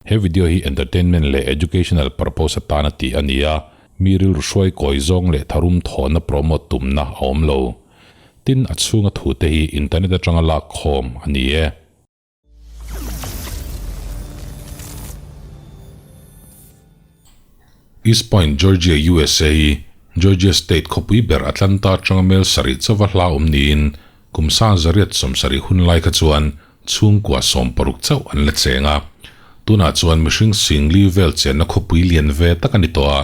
He video hi entertainment leh educational purpose atana tih a ni a, mi rilru hruai kawi zawng leh tharum thawhna promote tumna a awm lo. Tin, a chhunga thute hi internet atanga lak khawm a ni e. East Point, Georgia, USA hi Georgia State khawpui ber Atlanta atanga mel sarih chauva hla awm niin kum 1770 hun lai kha chuan chhungkua 60 chauh an la cheng a. Tunah chuan mihring singli vel chenna khawpui lian ve tak a ni tawh a.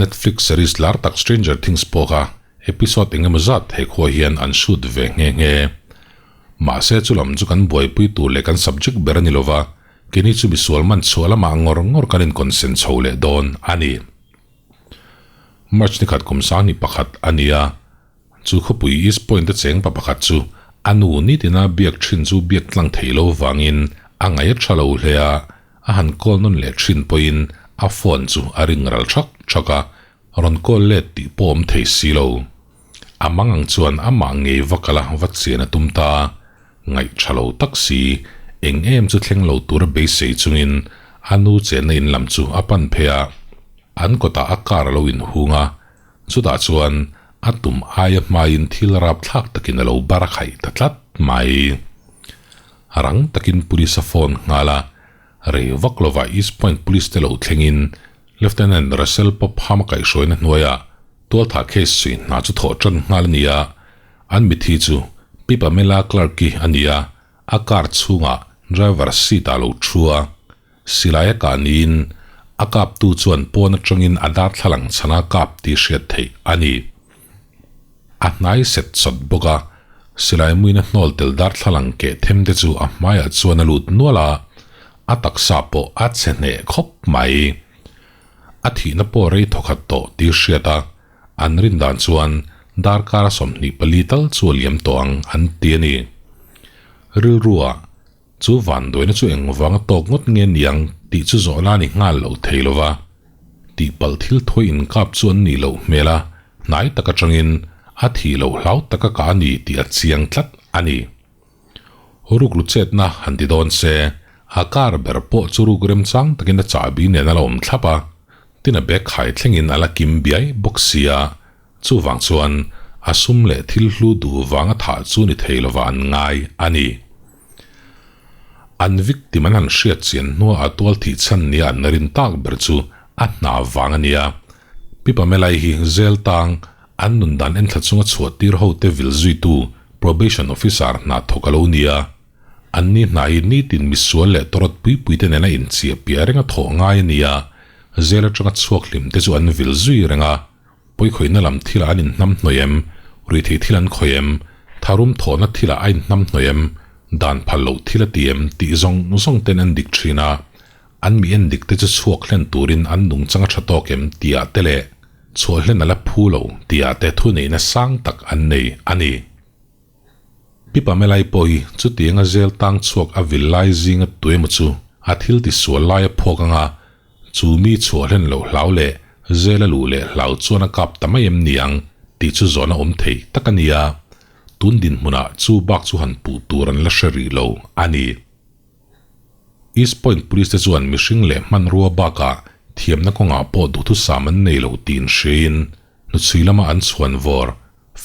Netflix series lar tak Stranger Things pawh kha episode engemaw zat thei khua hian an shoot ve nghe nghe. Mahse chulam chu kan buaipui tur leh kan subject ber a ni lova, Keini chu misual man chhuah lamah ngawr ngawr kan inkonsen chho leh dawn a ni. March ni khat kum sang ni pakhat a ni a, chu khawpui East Point-a cheng pa pakhat chu a nu nitina biak thin chu biak tlang thei lo vangin a ngaih a tha lo hle a, a han call nawn leh thin pawhin a phone chu a ring ral thak thak a, rawn call let tih pawh awm thei si lo. A mang ang chuan amah ngei va kal a, va chian a tum ta a. Ngaih tha lo tak si, eng em chu thleng lo tura beisei chungin a nu chenna in lam chu a pan phei a. An kawtah a car a lo inhung a, chutah chuan a tum aia hmain thil rapthlak takin a lo bar a khaih ta tlat mai. Rang takin police a phone nghal a, rei vak lovah East Point Police te lo thlengin Lieutenant Russell Popham a kaihhruaina hnuaiah tualthah case chhui hna chu thawh tan nghal a ni a. An mithi chu Pi Pamela Clark-i a ni a, a car chhungah driver seat-ah lo thu a. Silai a kah niin a kaptu chuan pawn atangin a darthlalang chhana kap tih hriat theih a ni. A hnai set sawt bawk a, silai muina hnawl tel darthlalang keh them te chu a hmaiah chuan a lut nual a, a taksa pawh a chhe hneh khawp mai. A thihna pawh rei thawkhat tawh tih hriat a, An rin dan chuan darkar a 24 tal chu a liam tawh ang an ti a ni. Rilrua, chu vanduaina chu engvanga tawk ngawt nge niang tih chu zawhna a ni nghal lo thei lo va. Tihpalh thil thawi inkap chu an nih loh hmel a, hnai tak atangin a thih loh hlau taka ka a ni tih a chiang tlat a ni. Rukru chetna han ti dawn se, a car ber pawh chu ruk remchang takin a chahbi nen a la awm thlap a, tin a bag khai thlengin a la kim biai bawk si a, chuvang chuan a sum leh thil hlu duh vanga thah chu ni thei lova an ngai a ni. An victim an han hriat chian hnua a tual thih chhan nia an rin tak ber chu a hna vang a nia. Pi Pamela-i hi zel tang An nun dan enthla chunga chhuah tir hote vil zuitu Probation Officer hna thawk a lo ni a. Anni hna hi nitin misual leh tawrawt pui puite nena inchiah piah renga thawh ngai a ni a, zel atanga chhuak hlim te chu an vil zui reng a. Pawikhawihna lam thilah an inhnam hnawih em? Ruihtheih thil an khawih em? Tharum thawhna thilah a inhnam hnawih em? Dan phal loh thil a ti em? tih zawng zawng ten an dik thin a. An mi en dik te chu chhuak hlen turin an nungchang a tha tawk em tihah te leh chhuah hlen a la phu lo tihah te thuneihna sang tak an nei a ni. Pi Pamelai pawh hi chutianga zel tang chhuak a vil lai zinga tuemaw chu a thil ti sual lai a phawk anga chu mi chhuah hlen loh hlau leh zel a luh leh hlau chuan a kap ta mai em ni ang tih chu zawhna awm thei tak a ni a, tun dinhmunah chu bak chu han puh tur an la hre rih lo a ni. East Point Police te chuan mihring leh hmanrua bakah thiamna kawngah pawh duhthusam an nei lo tih inhriain hnuchhui lama an chhuan vawr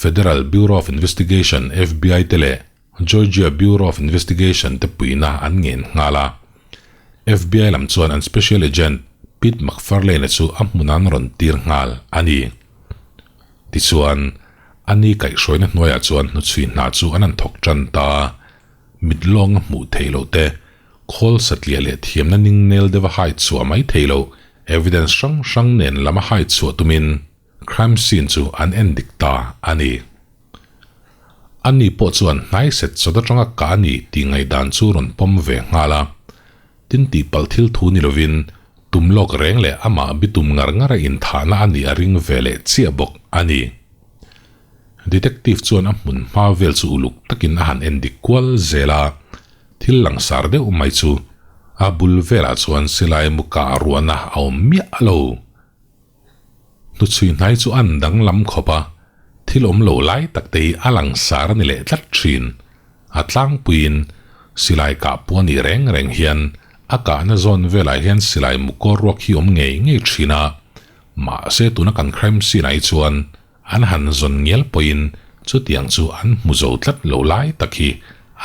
Federal Bureau of Investigation, FBI, te leh Georgia Bureau of Investigation te puihna an ngen nghal a. FBI lam chuan an Special Agent Pete McFarlane-a chu a hmun an rawn tir nghal a ni. Tichuan, a ni kaihhruaina hnuaiah chuan hnuchhui hna chu an han thawk tan ta a. Mit lawnga hmuh theih loh te, khawl satliah leh thiamna ning nel deuha hai chhuah mai theih loh, evidence hrang hrang nen lama hai chhuah tumin crime scene chu an en dik ta a ni. Ani pawh chuan hnai set sawt atanga ka a ni tih ngaihdan chu rawn pawm ve nghal a. Tin tihpalh thil thu ni lovin tum lawk reng leh amah bitum ngar ngara inthahna a nih a ring ve leh chiah bawk a ni. Detective chuan a hmun hma vel chu uluk takin a han en dik kual zel a, thil langsar deuh mai chu a bul velah chuan silai mu kah ruahna a awm miah lo. Hnuchhui hnai chu an danglam khawp a, thil awm lo lai tak te hi a langsar a ni leh tlat thin. A tlangpuiin silai kah pawh a nih reng reng hian a A kahna zawn velah hian silai mukawr ruak hi awm ngei ngei thin a, mahse tuna kan crime scene ah hi chuan an han zawn ngial pawhin chutiang chu an hmu zo tlat lo lai tak hi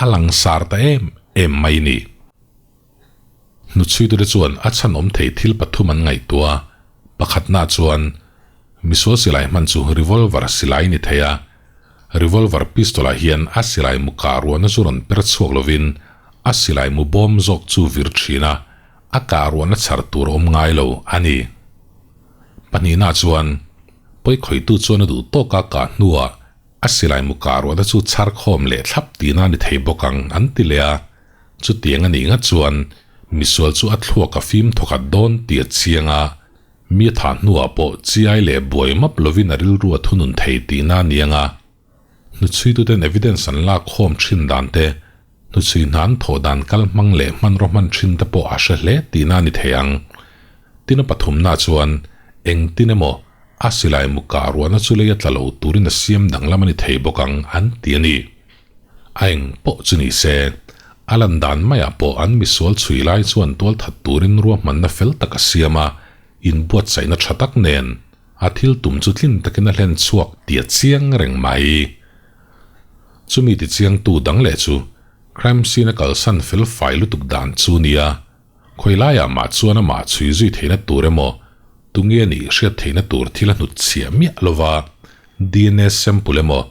a langsar ta em em mai ni. Hnuchhuitute chuan a chhan awm thei thil pathum an ngaihtuah a, pakhatna chuan misual silai hman chu revolver silai ni thei a, revolver pistol ah hian a silai mu kah ruahna chu rawn per chhuak lovin a silai mu bawm zawk chu vir thin a, a kah ruahna chhar tur a awm ngai lo a ni. Pahnihna chuan pawikhawitu chuan a duh tawka kah hnuah a silai mu kah ruahna chu chhar khawm leh thlap tihna a ni thei bawk ang an ti leh a. Chutiang a nih ngat chuan misual chu a thluak a fim thawkhat dawn tih a chiang a, mi a thah hnuah pawh chiai leh buai map lovin a rilru a thunun thei tihna a ni ang a. Hnuchhuituten evidence an lak khawm thin dan te, hnuchhui hna an thawh dan kal hmang leh hmanraw hman thin te pawh a hre hle tihna a ni thei ang. Tin a pathumna chuan engtin emaw a silai mu kah ruahna chu lei a tla lo turin a siam danglam a ni thei bawk ang an ti a ni. A eng pawh chu ni se, a lan dan maiah pawh an misual chhui lai chuan tual that turin ruahmanna fel tak a siam a, inbuatsaihna tha tak nen a thil tum chu tlin takin a hlen chhuak tih a chiang reng mai. Chumi tichiangtu dang leh chu crime scene a kalsan fel fai lutuk dan chu nia, Khawi laiah mah chuan amah chhui zui theihna tur emaw, tunge nih hriat theihna tur thil a hnut chhiah miah lova, dna sample emaw,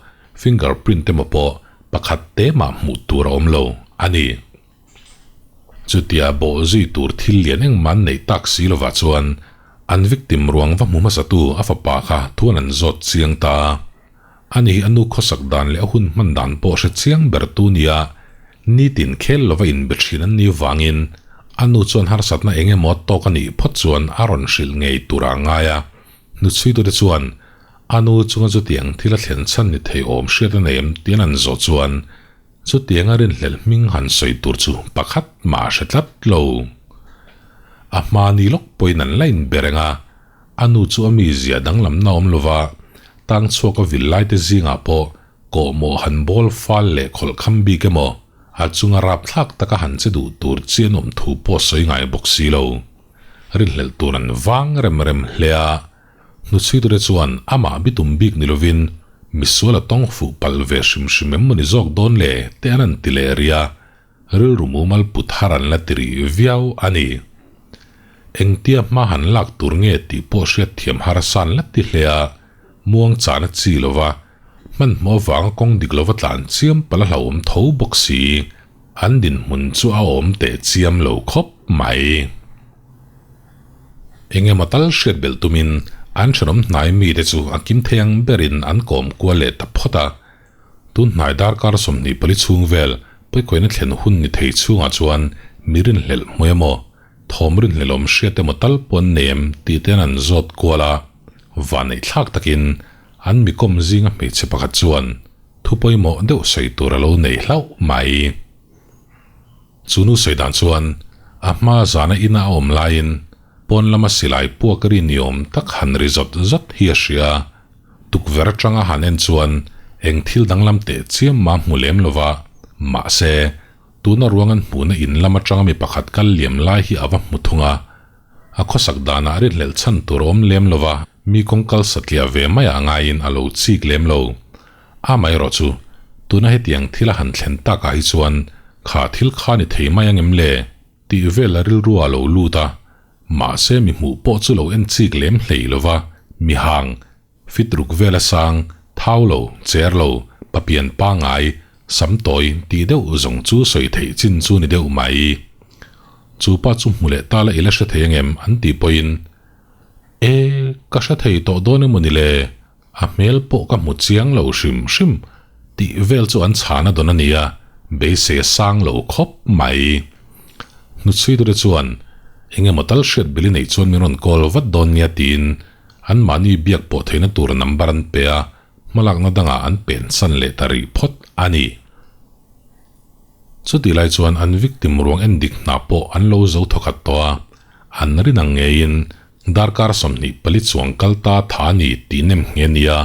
finger print emaw pawh pakhat te mah hmuh tur a awm lo a ni. Chutia bawh zui tur thil lian engmah an neih tak si lovah chuan an victim ruang va hmu hmasatu a fapa kha thuan an zawt chiang ta a. Ani hi a nu khawsak dan leh a hun hman dan pawh hre chiang ber tu nia nitin khel lova inbe thin an nih vangin a nu chuan harsatna eng emaw tawk a nih phawt chuan a rawn hrilh ngei tur a ngai a. Hnuchhuitute chuan a nu chunga chutiang thil a thlen chhan ni thei awm hriat a nei em tiin an zawh chuan chutianga rinhlelh hming han sawi tur chu pakhat mah a hre tlat lo. A hma ni lawk pawhin an la inbe reng a. A nu chu a mizia danglamna awm lova, tang chhuak a vil laite zingah pawh kawhmawh han bawl fal leh khawlh kham bik emaw, a chunga rapthlak taka han che duh tur chi an awm thu pawh sawi ngai bawk si lo. Rinhlelh tur an vang rem rem hle a, hnuchhuitute chuan amah bitum bik ni lovin misual a tawng fuh palh ve hrim hrim em maw ni zawk dawn le te an han ti leh rih a, Rilru mumal put har an la ti rih viau a ni. Engtia hma han lak tur nge tih pawh hriatthiam harsa an la ti hle a, muang chahna chi lova hmanhmawh avanga kawng dik lova tlan chiam palh a hlauhawm tho bawk si, an dinhmun chu a awm teh chiam lo khawp mai. Eng emaw tal hriat belh tumin an thenawm hnai mite chu a kim thei ang berin an kawm kual leh ta phawt a. Tun hnai darkar 24 chhung vel pawikawina thlen hun ni thei chhungah chuan mi rinhlelh hmu emaw, thawm rinhlelh awm hriat emaw tal pawh an nei em tih te an zawt kual a. Vanneih thlak takin an mi kawm zinga hmeichhe pakhat chuan thu pawimawh deuh sawi tur a lo nei hlauh mai. Chu nu sawi dan chuan a hma zana ina a awm laiin pawn lama silai puak ri ni awm tak han ri zawt zawt hi a hria. Tukverh atanga han en chuan eng thil danglam teh chiam mah hmu lem lova, mahse, tuna ruang an hmuhna in lam atanga mi pakhat kal liam lai hi a va hmu thung a. A khawsak danah rinhlelh chhan tur a awm lem lova, mi kawng kal satliah ve maiah ngaiin a lo chik lem lo. Amaherawh chu, tuna hetiang thil a han thlen takah hi chuan kha thil kha ni thei mai angem le? Tih vel a rilru a lo lut a, Mahse mi hmuh pawh chu lo en chik lem hlei lo va, mi hang, fit ruk vela sang, thau lo, cher lo, papian pangai, sam tawi tih deuh zawng chu sawi theih chin chu ni deuh mai. Chu pa chu hmu leh ta la i la hre thei angem an tih pawhin, E, ka hre thei tawh dawn emaw ni le, a hmel pawh ka hmu chiang lo hrim hrim tih vel chu an chhana dawn a nia, beisei a sang lo khawp mai. Hnuchhuitute chuan eng emaw tal hriat bili neih chuan min rawn call vat dawn nia tiin anmahni biak pawh theihna tur number an pe a, hmalakna dangah an pensan leh ta rih phawt a ni. Chutih lai chuan an victim ruang en dik hna pawh an lo zo thawkhat tawh a, an rin ang ngeiin darkar 24 chuang kal ta tha a ni tih nem nghe nia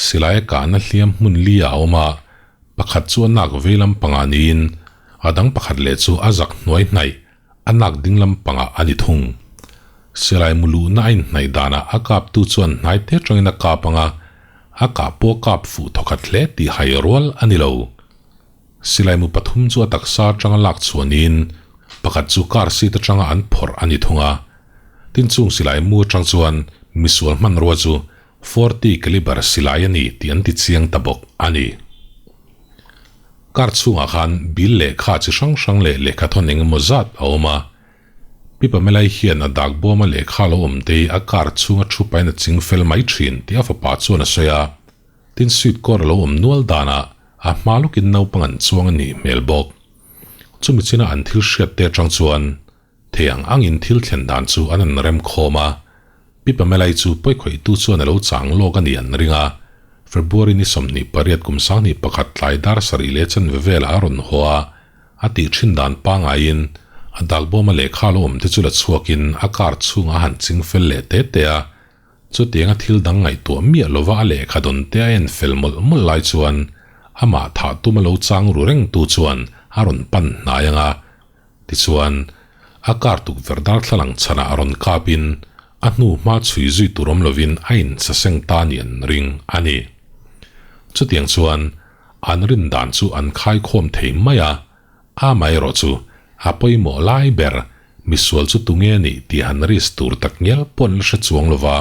silai a kahna hliam hmun li ah a awm a, pakhat chu a nak vei lam pangah niin a dang pakhat leh chu a zak hnuai hnaih. A nak dinglam pangah a ni thung. Silai mu luhna a inhnaih danah a kaptu chuan hnai te tangin a kap ang a, a kah pawh a kap fuh thawkhat hle tih hai rual a ni lo. Silai mu pathum chu a taksa atanga lak chhuah niin pakhat chu car seat atanga an phawrh a ni thung a. Tin chung silai mu atang chuan misual hmanrua chu 40 caliber silai a ni tih an ti chiang ta bawk a ni. Car chhungah khan bill lehkha chi hrang hrang leh lehkha thawn eng emaw zat a awm a. Pi Pamelai hian a dak bawma lehkha lo awm te hi a car chhunga thu pahin a ching fel mai thin tih a fapa chuan a sawi a. Tin sweet kawr a lo awm nual danah a hma lawkin naupang an chuang a nih hmel bawk. Chumi china an thil hriat te atang chuan Thei ang angin thil thlen dan chu an an rem khawm a, Pi Pamelai chu pawikhawihtu chuan a lo chang lawk a ni an ring a, February ni 28 kum 21 tlai dar sarih leh chanve velah a rawn haw a, a tih thin dan pangaiin a dakbawma lehkha lo awm te chu la chhuakin a car chhungah a han ching fel leh te te a, Chutianga thil dang ngaihtuah miah lova a lehkha dawn te a en fel mawlh mawlh lai chuan amah thah tum a lo chang ru reng tu chuan a rawn pan hnai ang a. Tichuan, a car tukverh darthlalang chhanah a rawn kapin a hnu hma chhui zui tur awm lovin a insaseng ta ni an ring a ni. Chutiang chuan an rin dan chu an khaikhawm thei mai a, Amaherawh chu a pawimawh lai ber misual chu tunge nih tih han risk tur tak ngial pawh an la hre chuang lo va,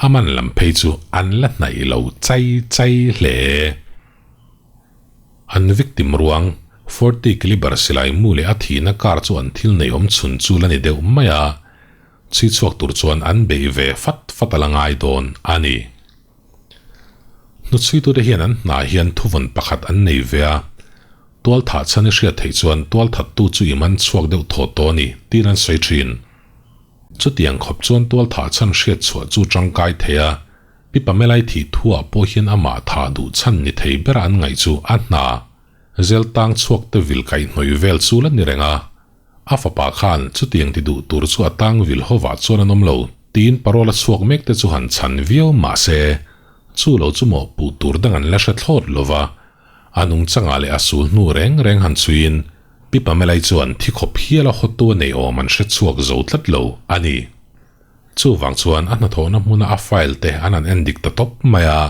a man lam phei chu an la hnaih lo chai chai hle. An victim ruang, 40 caliber silai mu leh a thihna car chu an thil nei awm chhun chu la ni deuh mai a, chhui chhuak tur chuan an beih ve fat fat a la ngai dawn a ni. Hnuchhuitute hian an hnah hian thuvawn pakhat an nei ve a, tual thah chhan i hriat theih chuan tual thattu chu i man chhuak deuh thaw tawh a ni tiin an sawi thin. Chutiang khawp chuan tual thah chhan hriat chhuah chu tangkai thei a, Pi Pamelai thih thuah pawh hian amah thah duh chhan ni thei bera an ngaih chu a hna zel tang chhuak te vil kaihhnawih vel chu la ni reng a. A fapa khan chutiang ti duh tur chu a tang vil hovah chuan an awm lo tiin parole a chhuak mek te chu han chhan viau mah se, chu lo chu mawh puh tur dang an la hre thlawt lo va, a nungchangah leh a sul hnu reng reng han chhuiin Pi Pamelai chuan thi khawp hial a hawtu a nei awm an hre chhuak zo tlat lo a ni. Chuvang chuan a hnathawhna hmuna a file te an han en dik ta tawp mai a,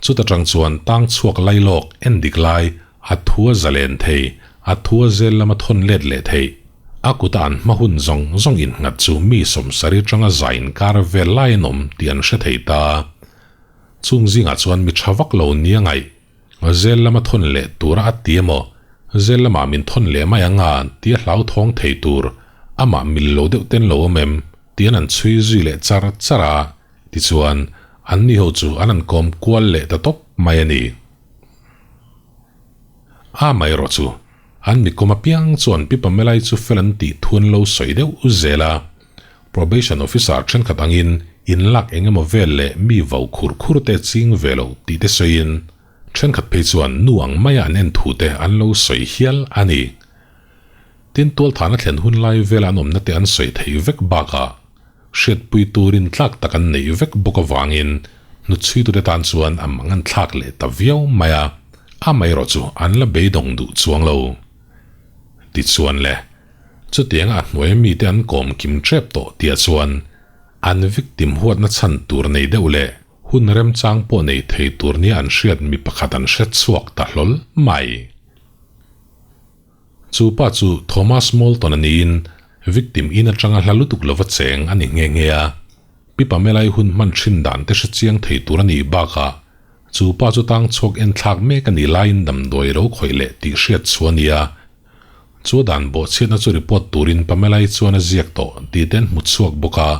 chuta tang chuan tang chhuak lai lawk en dik lai a thu a zalen thei, a thu a zel lama thawn let leh theih. A kuta an hma hun zawng zawng innghat chu mi sawmsarih tanga za inkar vel lai an awm tih an hre thei ta. Chung zingah chuan mi tha vak lo nia ngaih. Zel lama thawn leh tura a ti emaw, zel lamah min thawn leh mai ang a tia hlauthawng thei tur amah mil lo deuh ten lo awm em tian an chhui zui leh char char a, tichuan an ni ho chu an han kawm kual leh ta tawp mai a ni. Amaherawh chu an mi kawm apiang chuan Pi Pamelai chu fel an tih thu an lo sawi deuh zel a, Probation Officer thenkhat angin inlak eng emaw vel leh mi vau khur khur te ching ve lo tih te sawiin thenkhat phei chuan nu ang maia an en thu te an lo sawi hial a ni. Tin, tualthahna thlen hun lai vela an awmna te an sawi theih vek bakah hriatpui turin tlak tak an neih vek bawk avangin hnuchhuitute tan chuan a mang an thlak leh ta viau mai a, amaherawh chu an la beidawng duh chuang lo. Tichuan le. Chutianga a hnuaia mite an kawm kim tep tawh tihah chuan an victim huatna chhan tur nei deuh leh hun remchang pawh nei thei tur nia an hriat mi pakhat an hre chhuak ta hlawl mai. Chu pa chu Thomas Moulton a niin victim in atanga hla lutuk lova cheng a ni nghe nghe a, Pi Pamelai hun hman thin dan te hre chiang thei tur a nih bakah chu pa chu tang chhuak en thlak mek a nih laiin damdawi lo khawih leh tih hriat chu a ni a. Chu dan bawhchhiatna chu report turin Pamelai chuan a ziak tawh tih te an hmu chhuak bawk a.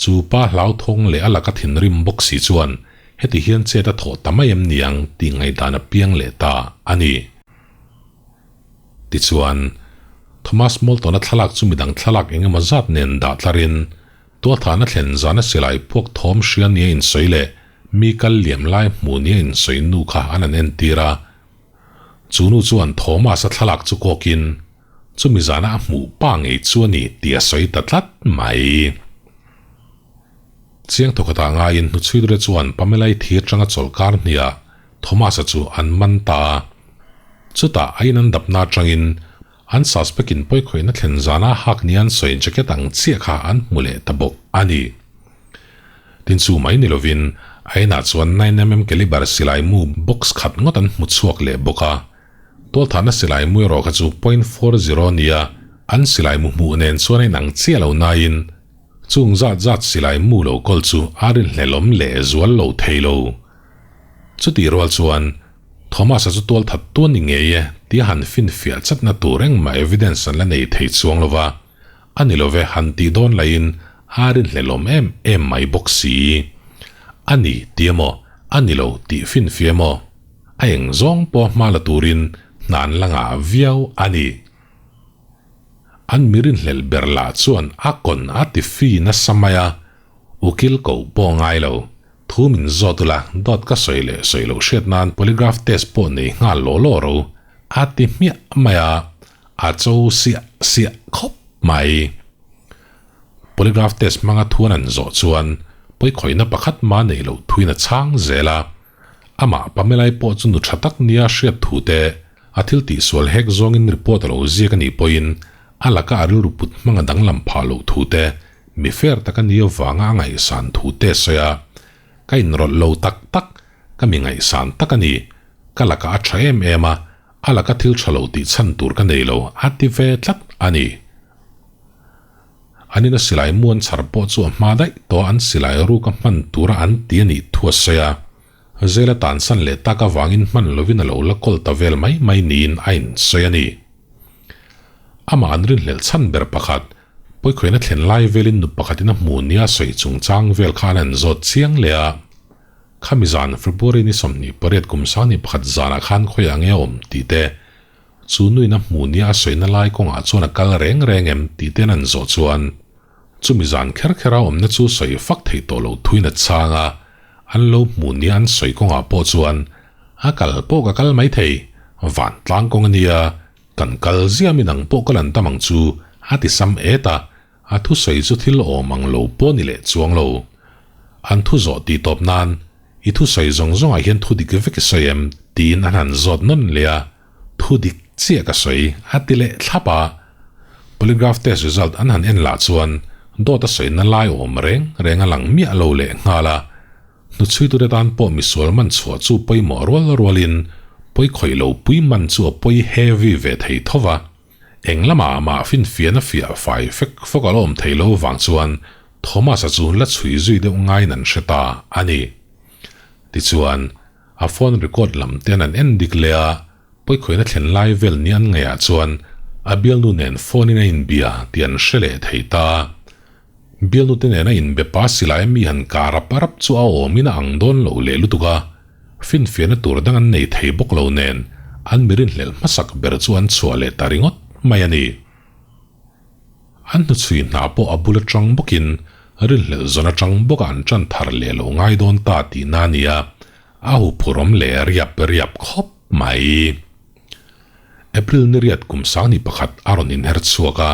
Chu pa hlauthawng leh a laka thinrim bawk si chuan heti hian chet a thawh ta mai em niang tih ngaihdan a piang leh ta a ni. Tichuan, Thomas Moulton-a thlalak chu midang thlalak eng emaw zat nen dah tlarin tualthahna thlen zana silai puak thawm hria nia insawi leh mi kal liam lai hmu nia insawi nu kha an han entir a. Chu nu chuan Thomas-a thlalak chu kawkin, chumi zana a hmuh pa ngei chu a ni tih a sawi ta tlat mai. Chiang thawkhatah ngaiin hnuchhuiture chuan Pamela-i thi atanga chawlhkar hniah Thomas-a chu an man ta a. Chutah a in an dapna atangin. An suspect in pawikhawihna thlen zana hak nia an sawi jacket ang chiah kha an hmu leh ta bawk a ni. Tin chu mai ni lovin a inah chuan 9mm caliber silai mu box khat ngawt an hmu chhuak leh bawk a. Tualthahna silai mu erawh kha chu .40 nia an silai mu hmuh nen chuan a inang chiah lo nain chung zat zat silai mu lo kawl chu a rinhlelawm leh zual lo thei lo. Chutih rual chuan Thomas-a chu tualthat tuan ni ngei e tia han finfiah chatna tur engmah evidence an la nei thei chuang lo va, a ni love han tih dawn laiin a rinhlelawm em em mai bawk si. A ni ti emaw, a ni lo tih finfiah emaw, a eng zawng pawh hma la turin hna an la ngah viau a ni. An mi rinhlelh ber lah chuan a kawn a ti fi nasa mai a, ukil koh pawh ngai lo. Thu min zawt ula, dawt ka sawi leh sawi loh hriat nan polygraph test pawh nei nghal law law ro, a ti hmiah mai a, a cho siah siah khawp mai. Polygraph test hmanga thuan an zawh chuan pawikhawihna pakhat mah neih loh thuin a chhang zel a, amah Pamelai pawh chu nu tha tak nia hriat thu te, a thil tihsual hek zawngin report a lo ziak a nih pawhin a laka a rilru put hmanga danglam phah loh thu te, Mi fair tak a ni avanga a ngaihsan thu te sawi a, ka inrawlh lo tak tak, ka mi ngaihsan tak a ni, ka lakah a tha em em a, a laka thil tha lo tih chhan tur ka nei lo a ti ve tlat a ni. An ina silai muan chhar pawh chu a hma daih tawh a an silai ruk a hman tura an ti a nih thu a sawi a, Zela tansan leh tak avangin hman lovin a lo la kawl ta vel mai mai niin a insawi a ni. Amah an rinhlelh chhan ber pakhat, Pawikhawihna thlen lai velin nu pakhatin a hmu nia sawi chungchang vel khan an zawt chiang leh a. Khami zan February ni 28 kum 21 zanah khan khawiah nge a awm tih te, chu nuin a hmu nia a sawina lai kawngah chuan a kal reng reng em tih ten an zawh chuan chumi zan kher kher a awmna chu sawi fak theih tawh loh thuin a chhang a, an lo hmu nia an sawi kawngah pawh chuan a kal pawh ka kal mai thei, vantlang kawng a nia, Kan kal ziah mi dang pawh ka lan tam ang chu a ti sam et a, a thusawi chu thil awm ang lo pawh ni leh chuang lo. An thu zawh tih tawp nan, I thusawi zawng zawngah hian thu dik vek i sawi em? tiin an han zawt nawn leh a, Thu dik chiah ka sawi a ti leh thlap a. Polygraph test result an han en lah chuan dawt a sawina lai awm reng reng a lang miah lo leh nghal a, Hnuchhuitute tan pawh misual man chhuah chu pawimawh rual rualin pawi khawih lo pui man chu a pawi heavy ve thei tho va. Eng lamah mah finfiahna fiah fai fek fawk a la awm thei lo vang chuan Thomas-a chu la chhui zui deuh ngaiin an hre ta a ni. Tichuan, a phone record lam ten an en dik leh a, pawi khawihna thlen lai vel ni an ngaihah chuan a bialnu nen phone in a inbia tih an hre leh thei ta. Bialnute nena inbe pa silai mi han kar rap rap chu a awmin a ang dawn lo leh lutuk a, finfiahna tur dang an nei thei bawk lo nen an mi rinhlelh hmasak ber chu an chhuah leh ta ringawt mai a ni. An hnuchhui hna pawh a bul atang bawkin rinhlelh zawn atang bawka an tan thar leh lo ngai dawn ta tihna a ni a, a huphurhawm leh riap riap khawp mai. April ni riat kum 21 a rawn inher chhuak a,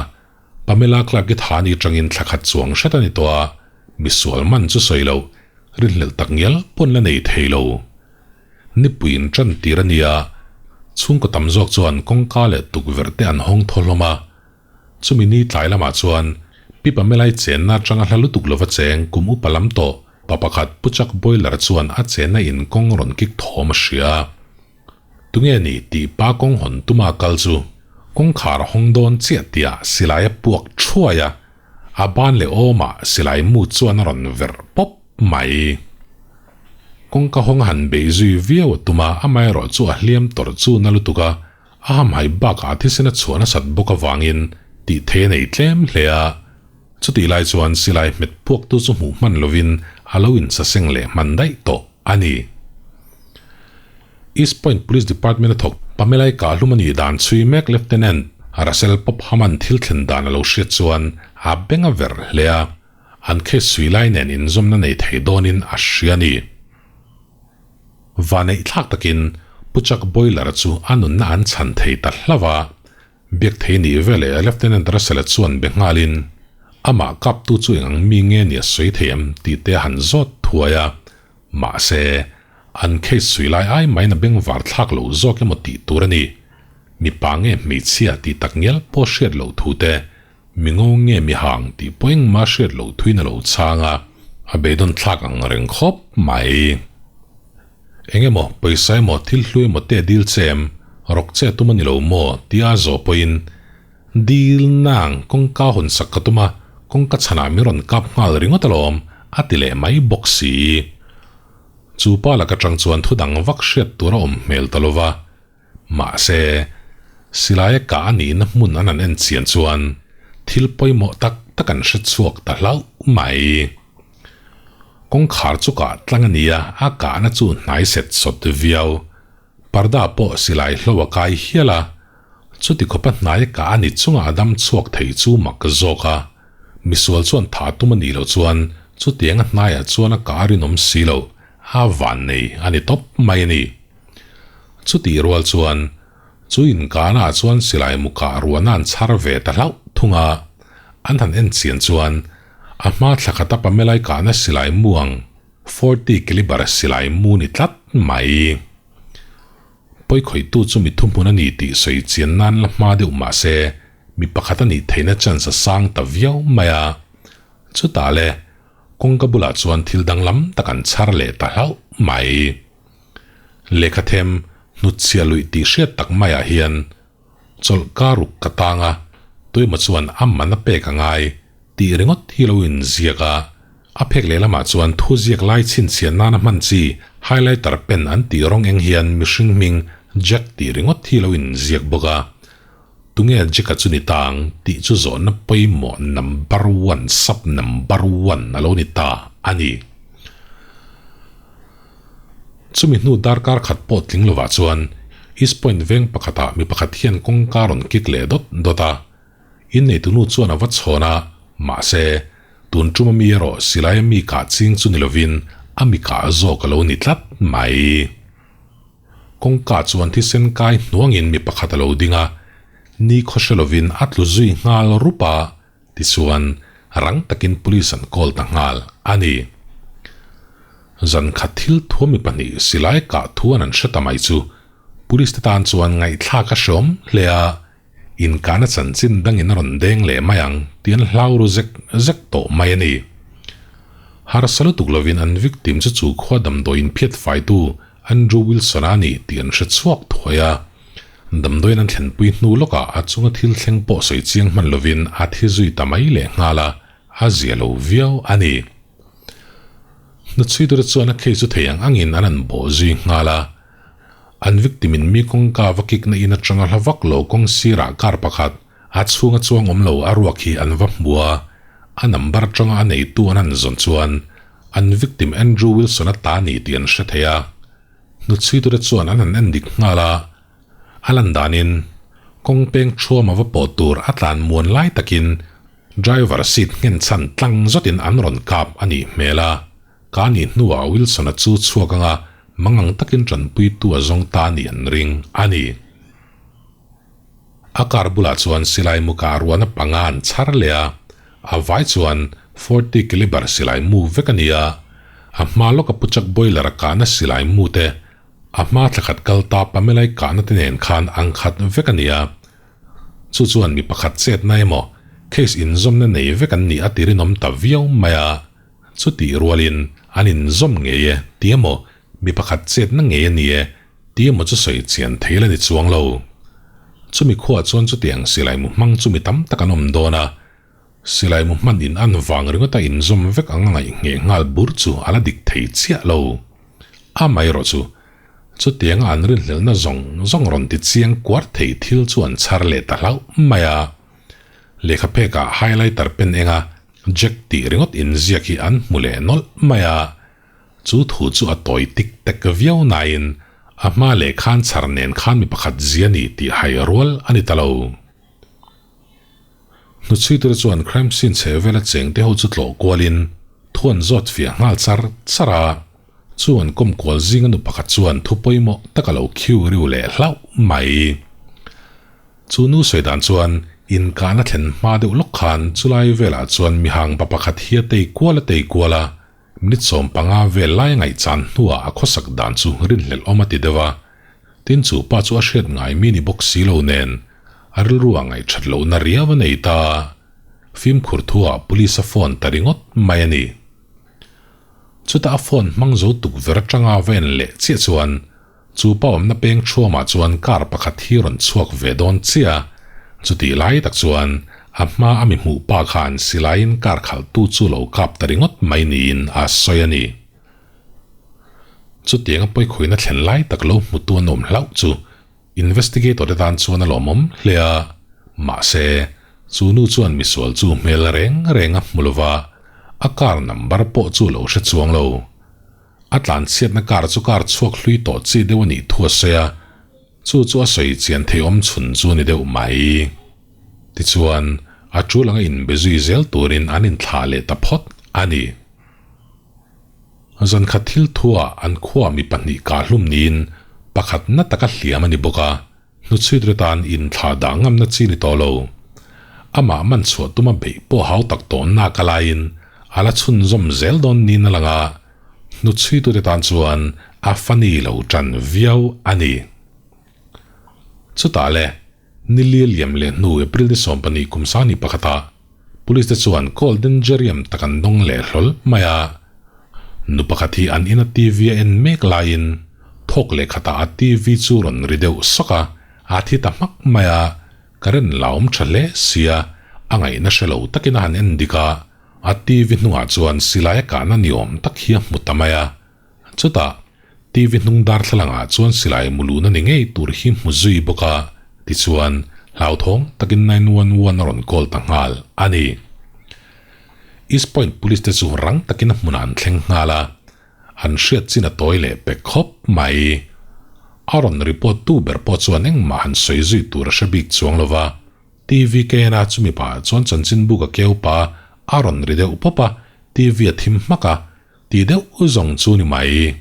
Pamela Clark i tha ni atangin thla khat chuang hret a ni tawh a, misual man chu sawi lo, rinhlelh tak ngial pawn la nei thei lo. Nipuiin tan tir a nia, chhungkaw tam zawk chuan kawngka leh tukverh te an hawng thaw hlawm a. Chumi ni tlai lamah chuan Pi Pamela-i chenna atanga hla lutuk lova cheng kum upa lam tawh pa pakhat Pu Chuck Boiler chuan a chenna in kawng rawn kik thawm a hria. Tunge ni tih pa kawng hawn tuma kal chu kawngkhar a hawng dawn chiah tiah silai a puak thuai a, a ban leh awmah silai mu chuan a rawn verh pawp mai. Kawngka hawng a han beih zui viau a tum a, amaherawh chu a hliam tawrh chu na lutuk a, a hamhai bakah a thisen a chhuah nasat bawk avangin tih thei a nei tlem hle a. Chutih lai chuan silai hmet puaktu chu hmuh hman lovin a lo insaseng leh hman daih tawh a ni. East Point Police Department a thawk Pamelai Kahlum a nih dan chhui mek Lieutenant Russell Popham-a'n thil thlen dan a lo hriat chuan a beng a verh hle a, an case chhui lai nen inzawmna nei thei dawnin a hria a ni. Vaneih thlak takin Pu Chuck Boiler-a chu a nunna an chhan thei ta hlauh a, Biak thei nih veleh Lieutenant Russell-a chuan be nghalin, Amah kaptu chu eng ang mi nge nia sawi thei em tih te a han zawt thuai a. Mahse, an case sui lai ai maiin a bengvar thlak lo zawk emaw tih tur a ni. Mipa nge hmeichhia tih tak ngial pawh hriat loh thu te, mi ngo nge mi hang tih pawh engmah hriat loh thuin a lo chhang a, a beidawn thlak ang reng khawp mai. Eng emaw, pawisa emaw, thil hlu emaw te dil che em, rawk che tum a ni lo maw? tia a zawh pawhin, Dil nang, kawngka hawn sak ka tum a, kawngka chhanah min rawn kap nghal ringawt alawm, a ti leh mai bawk si. Chu pa laka tang chuan thu dang vak hriat tur a awm hmel ta lova, Mahse, silaia kah a nihna hmun an han en chian chuan thil pawimawh tak tak an hre chhuak ta hlauh mai. Kawngkhar chu kah tlang a ni a, a kahna chu hnai set sawt viau. Parda pawh silai hlo a kai hial a, chuti khawpa hnaia kah a ni chunga a dam chhuak thei chu mak zawk a. Misual chuan tha tum a nih loh chuan chutianga hnaiah chuan a kah a rinawm si lo, a vannei a ni tawp mai a ni. Chutih rual chuan chu inkana chuan silai mu kah ruahna an chhar ve ta hlauh thung a, an han en chian chuan a hma thla khata Pamelai kahna silai mu ang 40 calibre silai mu ni tlat mai. Pawikhawihtu chu mi thuhmun a ni tih sawi chian nan la hma deuh mah se mi pakhat a nih theihna chance a sang ta viau mai a. Chutah le kawngka bulah chuan thil danglam tak an chhar leh ta hlauh mai. Lehkhathem hnutchhiah luih tih hriat tak maiah hian chawlh ka ruk ka tang a, tuemaw chuan a man a pek a ngai tih ringawt hi lo inziak a, a phek lehlamah chuan thu ziak lai chhinchhiah nana hman chi highlighter pen an tih rawng eng hian mihring hming Jack tih ringawt hi lo inziak bawk a, tunge Jack-a chu ni ta ang tih chu zawhna pawimawh number one sub number one a lo ni ta a ni. Chumi hnu darkar khat pawh tling lovah chuan East Point veng pakhatah mi pakhat hian kawngka rawn kik leh dawt dawt a. Inneitunu chuan a va chhawn a, mahse, tun tum ami erawh silaia mi kah ching chu ni lovin a mi kah zawk a lo ni tlat mai. Kawngka chuan thisen kai hnuangin mi pakhat a lo ding a, ni khawhre lovin a tlu zui nghal rup a, Tichuan, rang takin police an call ta nghal a ni. Zan khat thil thuami pahnih silai kah thu an an hre ta mai chu police te tan chuan ngaihthlak a hreawm hle a, inkahna chanchin dangin a rawn deng leh mai ang tih an hlau ru zek zek tawh mai a ni. Harsa lutuk lovin an victim chu chu khua damdawi inphiat faitu Andrew Wilson-a a ni tih an hre chhuak thuai a. Damdawiin an thlenpui hnu lawkah a chunga thil thleng pawh sawi chiang hman lovin a thi zui ta mai leh nghal a, a zia lo viau a ni. Hnuchhui tura chuan a case chu thei ang angin an an bawh zui nghal a. An victim in mi kawngka va kick na in atanga hla vak lo kawng sirah car pakhat a chhunga chuang awm lo a ruak hi an va hmu a, a number atanga a neitu an han zawn chuan an victim Andrew Wilson-a ta ni tih an hre thei a. Hnuchhui tura chuan an han en dik nghal a, a lan danin kawng peng thuama va pawh tur a tlan muan lai takin driver seat nghen chhan tlang zawtin an rawn kap a nih hmel a, ka nih hnuah Wilson-a chu chhuak anga mangang takin tanpuitu a zawng ta nih an ring a ni. A car bulah chuan silai mu kah ruahna panga an chhar leh a, a vai chuan 40 calibre silai mu vek a ni a, a hma lawka Puchak boiler a kahna silai mu te, a hma thla khat kal ta Pamelai kahna te nen khan ang khat vek a ni a. Chu chuan mi pakhat chetna emaw case inzawmna nei vek an nih a ti rinawm ta viau mai a, chutih rualin an inzawm ngei e ti emaw mi pakhat chetna ngei a ni e Ti emaw chu sawi chian thei la ni chuang lo. Chumi khuaah chuan chutiang silai mu hmang chu mi tam tak an awm dawn a, silai mu hman in an vang ringawta inzawm vek ang a ngaih ngheh nghal bur chu a la dik thei chiah lo. Amaherawh chu, chutianga an rinhlelhna zawng zawng rawn ti chiang kuar thei thil chu an chhar leh ta hlauh mai a. Lehkha phekah highlighter pen enga Jack tih ringawt inziak hi an hmu leh nawlh mai a. Chu thu chu a tawi tik tek viau nain a hma leh khan chhar nen khan mi pakhat zia ni tih hai rual a ni ta lo. Hnuchhui tura chuan crime scene chhe vela cheng te ho chu tlawh kualin thu an zawt fiah nghal char char a. Chu an kawm kual zinga nu pakhat chuan thu pawimawh tak a lo khiu riu leh hlauh mai. Chu nu sawi dan chuan inkahna thlen hma deuh lawk khan chulai velah chuan mihang pa pakhat hi a tei kual a tei kual a. Minute 15 vel lai a ngaihchan hnuah a khawsak dan chu rinhlelh awm a ti deuh a. Tin chu pa chu a hriat ngai mi ni bawk si lo nen a rilru ah ngaihthat lohna riau a nei ta. Fimkhur thu ah police a phone ta ringawt mai a ni. Chutah a phone hmang zo tukverh atanga va en leh chiah chuan chu pa awmna peng thuamah chuan car pakhat hi rawn chhuak ve dawn chiah a, chutih lai tak chuan a hma a mi hmuh pa khan silaiin car khalhtu chu lo kap ta ringawt mai niin a sawi a ni. Chutianga pawikhuina thlen lai tak lo hmutu an awm hlauh chu Investigator te tan chuan a lawmawm hle a, mahse, chu nu chuan misual chu hmel reng reng a hmu lova, a car number pawh chu lo hre chuang lo. A tlanchhiatna car chu car chhuak hlui tawh chi deuh a nih thu a sawi a, chu chu a sawi chian thei awm chhun chu a ni deuh mai. Tichuan, a tul anga inbe zui zel turin an inthlah leh ta phawt a ni. Zankhat thil thuah an khua mi pahnih kah hlum niin pakhat na taka hliam a ni bawk a, hnuchhuit re tan inthlah dah ngamna chi ni tawh lo. Amah man chhuah tuma beih pawh hau tak tawh nak a laiin a la chhunzawm zel dawn niin a lang a, hnuchhuitute tan chuan a funny lo tan viau a ni. Chutah le, Nilia liam leh hnu April ni 12 kum sani pakhatah Police te chuan Golden Jerium tak an dawng leh hlawl mai a. Nu pakhat hi an ina TV a en mek laiin thawk leh khatah a TV chu rawn ri deuh sawk a, a thi ta hmak mai a, current la awm tha hle sia, a ngaihna hre lo takin a han en dik a, a TV hnungah chuan silai a kahna ni awm tak hi a hmu ta mai a. Chutah, TV hnung darthlalangah chuan silai muluhna ni ngei tur hi hmu zui bawk a, tichuan, hlauthawng takin 911 a rawn call ta nghal a ni. East Point Police te chu rang takin a hmunah an thleng nghal a, an hriat chin a tawi leh pek khawp mai. A rawn report tu ber pawh chuan engmah han sawi zui tur a hre bik chuang lo va, TV kena chumi pah chuan chanchinbu ka keu pa a rawn ri deuh pawp a, TV a thim hmak a, Ti deuh zawng chu ni mai.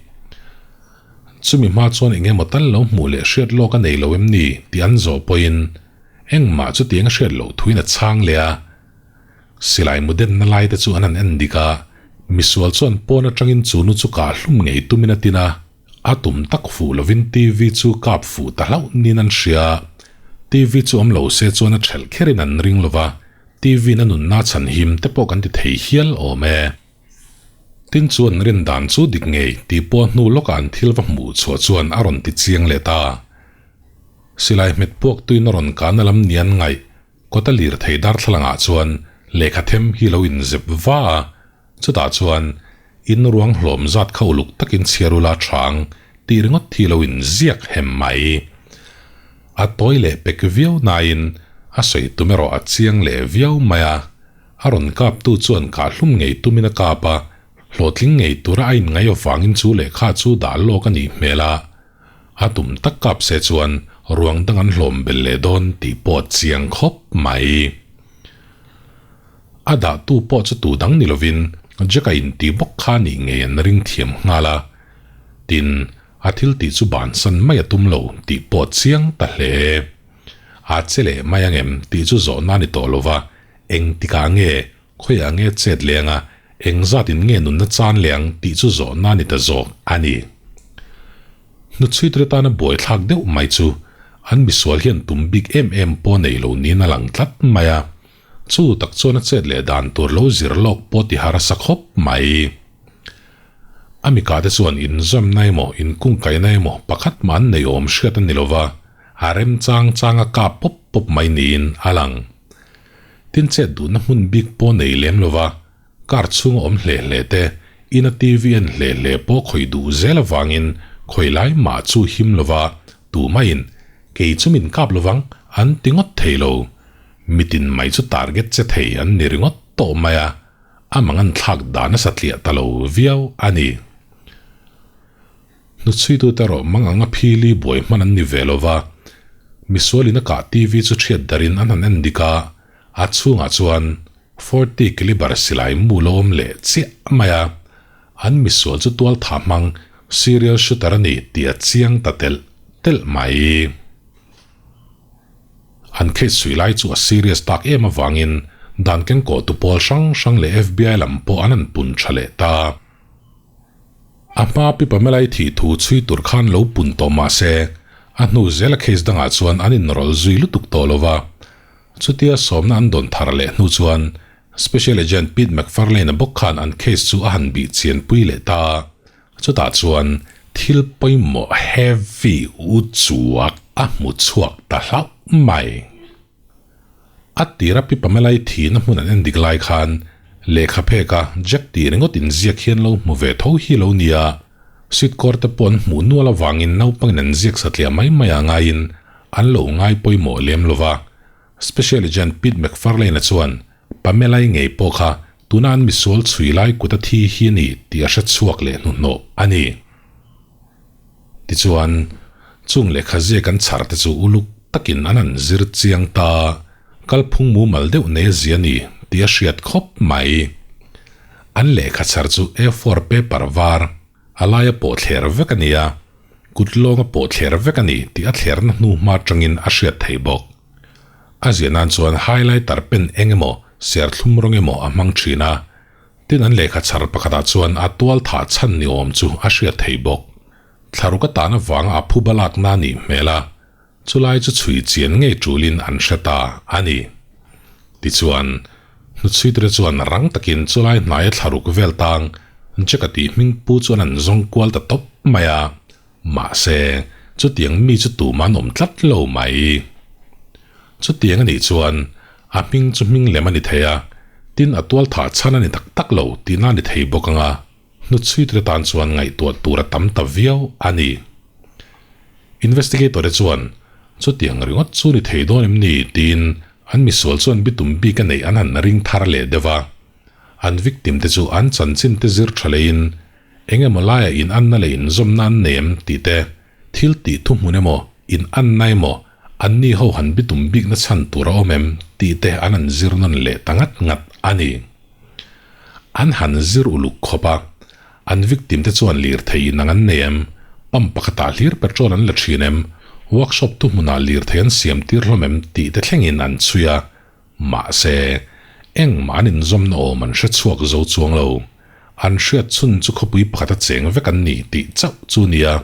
Chumi hma chuan eng emaw tal lo hmuh leh hriat lawk a nei lo em ni tih an zawh pawhin engmah chutiang a hriat loh thuin a chhang leh a. Silai mu denna lai te chu an han en dik a, misual chuan pawn atangin chu nu chu kah hlum ngei tumin a tin a, a tum tak fuh lovin TV chu kap fuh ta hlauh niin an hria. TV chu awm lo se chuan a thelh kherin an ring lova, TV in a nunna chhan him te pawh kan ti thei hial awm e. Tin chuan rin dan chu dik ngei tih pawh hnu lawkah an thil va hmuh chhuah chuan a rawn ti chiang leh ta. Silai hmet puak tuin a rawn kahna lam nian ngaih kawta lirthei darthlalangah chuan lehkha them hi lo inzep va a, chutah chuan in ruang hlawm zat kha uluk takin chhiar ula chang tih ringawt hi lo inziak hem mai. A tawi leh pek viau nain a sawi tum erawh a chiang leh viau mai a. A rawn kaptu chuan kah hlum ngei tumin a kap a, hlawhtling ngei tura a inngaih avangin chu lehkha chu dah lawk a nih hmel a, a tum tak kap se chuan ruang dang an hlawm bel leh dawn tih pawh a chiang khawp mai. A dahtu pawh chu tu dang ni lovin Jack-a inti bawk kha nih ngei an ring thiam nghal a, tin, a thil tih chu bansan mai a tum lo tih pawh a chiang ta hle. A che leh mai angem tih chu zawhna a ni tawh lova, Eng tikah nge, khawiah nge chet leng a, eng zatin nge nunna chan leng tih chu zawhna ni ta zawk a ni. Hnuchhuitre tana buaithlak deuh mai chu an misual hian tum bik em em pawh nei lo niin a lang tlat mai a, chu tak chuan a chet leh dan tur lo zir lawk pawh ti harsa khawp mai. A mikate chuan inzawmna emaw inkungkaihna emaw pakhat mah an nei awm hriat a ni lova, a remchang chang a kap pawp pawp mai niin a lang. Tin chet duhna hmun bik pawh nei lem lova, car chhunga awm hle hle te, ina TV en hle hle pawh khawih duh zel avangin khawi lai mah chu him lova tumaiin kei chu min kap lovang an ti ngawt thei lo. Mitin mai chu target che thei an ni ringawt tawh mai a, a mangan thlak dan a satliah ta lo viau a ni. Hnuchhuitute erawh mang anga phili buai hman an ni ve lo va, misualin a kah TV chu thiat darin an han en dik a, a chhungah chuan 40 calibre silai mu lo awm leh chiah mai a, an misual chu tual tha hmang serial shooter a ni tih a chiang ta telh telh mai. An case sui lai chu a serious tak em avangin dan kengkawhtu pawl hrang hrang leh FBI lam pawh an han pun tha leh ta. A hma pi Pamela-i thih thu chhui tur khan lo pun tawh mah se, A hnu zela case dangah chuan an inrawlh zui lutuk tawh lo va. Chutia sawmna an dawn thar leh hnu chuan Special Agent Pete McFarlane-a bawk khan an case chu a han bih chianpui leh ta. Chutah chuan thil pawimawh heavy u chuak a hmu chhuak ta hlauh mai. A tira Pi Pamela-i thihna hmun an endik lai khan lehkha pheka Jack tih ringawt inziak hian lo hmu ve tho hi lo nia. Sweet kawr te pawh an hmuh nual avangin naupangin an ziak satliah mai mai ah ngaiin an lo ngai pawimawh lem lo va. Special Agent Pete McFarlane-a chuan Pamela-i ngei pawh kha tuna an misual chhui lai kut a thi hi a ni tih a hre chhuak leh hnuhnawh a ni. Tichuan, chung lehkha ziak an chhar te chu uluk takin an han zir chiang ta, kalphung mumal deuh nei a zia ni tih a hriat khawp mai. An lehkha chhar chu A4 paper var a laia pawh thler vek a ni a, kut lawnga pawh thler vek a ni tih a thlerna hnu hma atangin a hriat theih bawk. A ziah nan chuan highlighter pen eng emaw, serthlum rawng emaw a hmang thin a, Tin an lehkha chhar pakhatah chuan a tual thah chhan ni awm chu a hriat theih bawk. Thlaruk atan avanga a phuba lakna a nih hmel a, chulai chu chhui chian ngei tulin an hre ta a ni. Tichuan, hnuchhuitere chuan rang takin chulai hnaia thlaruk vel tang Jack-a tih hming pu chuan an zawng kual ta tawp mai a, mahse, chutiang mi chu tumah an awm tlat lo mai. Chutiang a nih chuan a hming chu hming lem a ni thei a, tin a tual thah chhan a ni tak tak lo tihna a ni thei bawk ang a, hnuchhuitre tan chuan ngaihtuah tur a tam ta viau a ni. Investigator te chuan chutiang ringawt chu ni thei dawn em ni tiin an misual chuan bitum bik a neih an han ring thar leh deuh a, an victim te chu an chanchin te zir tha leiin eng emaw laiah in anna leh inzawmna an nei em tih te Thil tih thuhmun emaw, in anna emaw, anni ho han bitum bikna chhan tur a awm em tih te an han zir nawn leh ta ngat ngat a ni. An han zir uluk khawp a, an victim te chuan lirthei inang an nei em, pump pakhatah hlir petrol an la thin em, workshop thuhmunah lirthei an siam tir hlawm em tih te thlengin an chhui a, Mahse, engmah an inzawmna awm an hre chhuak zo chuang lo. An hriat chhun chu khawpui pakhat a cheng vek an ni tih chauh chu nia.